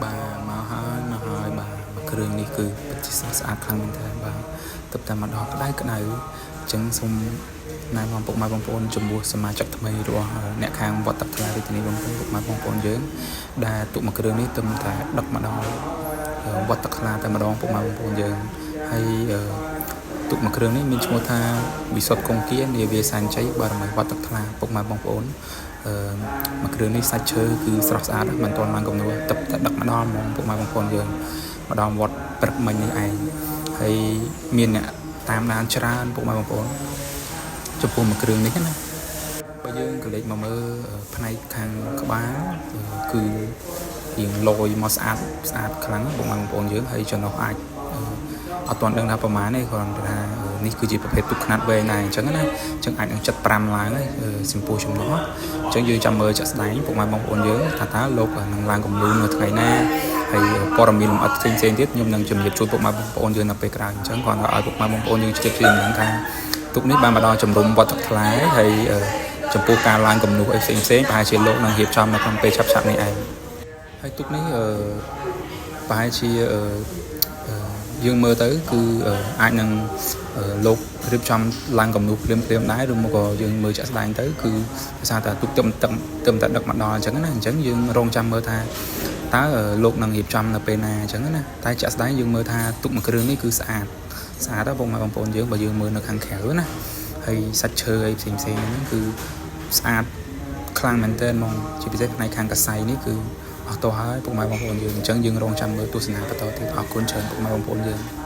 បាទមកហើយមកហើយបាទមួយគ្រឿងនេះគឺពិតជាស្រស់ស្អាតខ្លាំងមែនទែនបាទទើបតែមកដល់ក្តៅក្តៅអញ្ចឹងសូមណែនាំពុកម៉ែបងប្អូនចំពោះសមាជិកថ្មីរបស់អ្នកខាងវត្តទឹកថ្លារាជធានីបងប្អូនពុកម៉ែបងប្អូនយើងដែលទូកមួយគ្រឿងនេះទើបតែដឹកមកដល់វត្តទឹកថ្លាតែម្ដងពុកម៉ែបងប្អូនយើងហើយទូកមួយគ្រឿងនេះមានឈ្មោះថាវិសុទ្ធគង្គានាវាសែនជ័យបារមីវត្តទឹកថ្លាពុកម៉ែបងប្អូនអឺមួយគ្រឿងនេះសាច់ឈើគឺស្រស់ស្អាតមិនទាន់ឡើងគំនួរទឹកតែដឹកមកដល់ហ្មងពុកម៉ែបងប្អូនយើងមកដល់វត្តព្រឹកមិញនេះឯងហើយមានអ្នកតាមដានច្រើនពុកម៉ែបងប្អូនចំពោះមួយគ្រឿងនេះណាបើយើងក៏លេចមកមើលផ្នែកខាងក្បាលគឺរៀងលយមកស្អាតស្អាតខ្លាំងពុកម៉ែបងប្អូនយើងហើយចំណុះអាចអត់ទាន់ដឹងថាប្រហែលទេគ្រាន់តែថានេះគឺជាប្រភេទទូកខ្នាតវែងដែរអញ្ចឹងណាអញ្ចឹងអាចនឹង75ឡើងហើយចំពោះចំណុះអញ្ចឹងយើងចាំមើលជាក់ស្ដែងពុកម៉ែបងប្អូនយើងថាតើលោកនឹងឡើងគំនូនៅថ្ងៃណាហើយព័ត៌មានលម្អិតផ្សេងៗទៀតខ្ញុំនឹងជំរាបជូនពុកម៉ែបងប្អូនយើងនៅពេលក្រោយអញ្ចឹងគ្រាន់តែឲ្យពុកម៉ែបងប្អូនយើងជ្រាបជ្រាបនឹងថាទូកនេះបានមកដល់ជំរំវត្តទឹកថ្លាហើយចំពោះការឡើងគំនូសអីផ្សេងផ្សេងប្រហែលជាលោកនឹងរៀបចំនៅក្នុងពេលឆាប់ៗនេះឯងហើយទូកនេះអឺប្រហែលជាអឺយើងមើលទៅគឺអាចនឹងលោករៀបចំឡើងគំនូសភ្លាមភ្លាមដែរឬមកក៏យើងមើលជាក់ស្ដែងទៅគឺភាសាតែទូកទឹមទឹកទឹមតែដឹកមកដល់អញ្ចឹងណាអញ្ចឹងយើងរងចាំមើលថាតើលោកនឹងរៀបចំនៅពេលណាអញ្ចឹងណាតែជាក់ស្ដែងយើងមើលថាទូកមួយគ្រឿងនេះគឺស្អាតស្អាតបងប្អូនយើងបើយើងមើលនៅខាងក្រៅណាហើយសាច់ឈើអីផ្សេងផ្សេងហ្នឹងគឺស្អាតខ្លាំងមែនទែនហ្មងជាពិសេសផ្នែកខាងកសៃនេះគឺអស់ទៅហើយពុកម៉ែបងប្អូនយើងអញ្ចឹងយើងរងចាំមើលទស្សនាបន្តទៀតអរគុណច្រើនពុកម៉ែបងប្អូនយើង។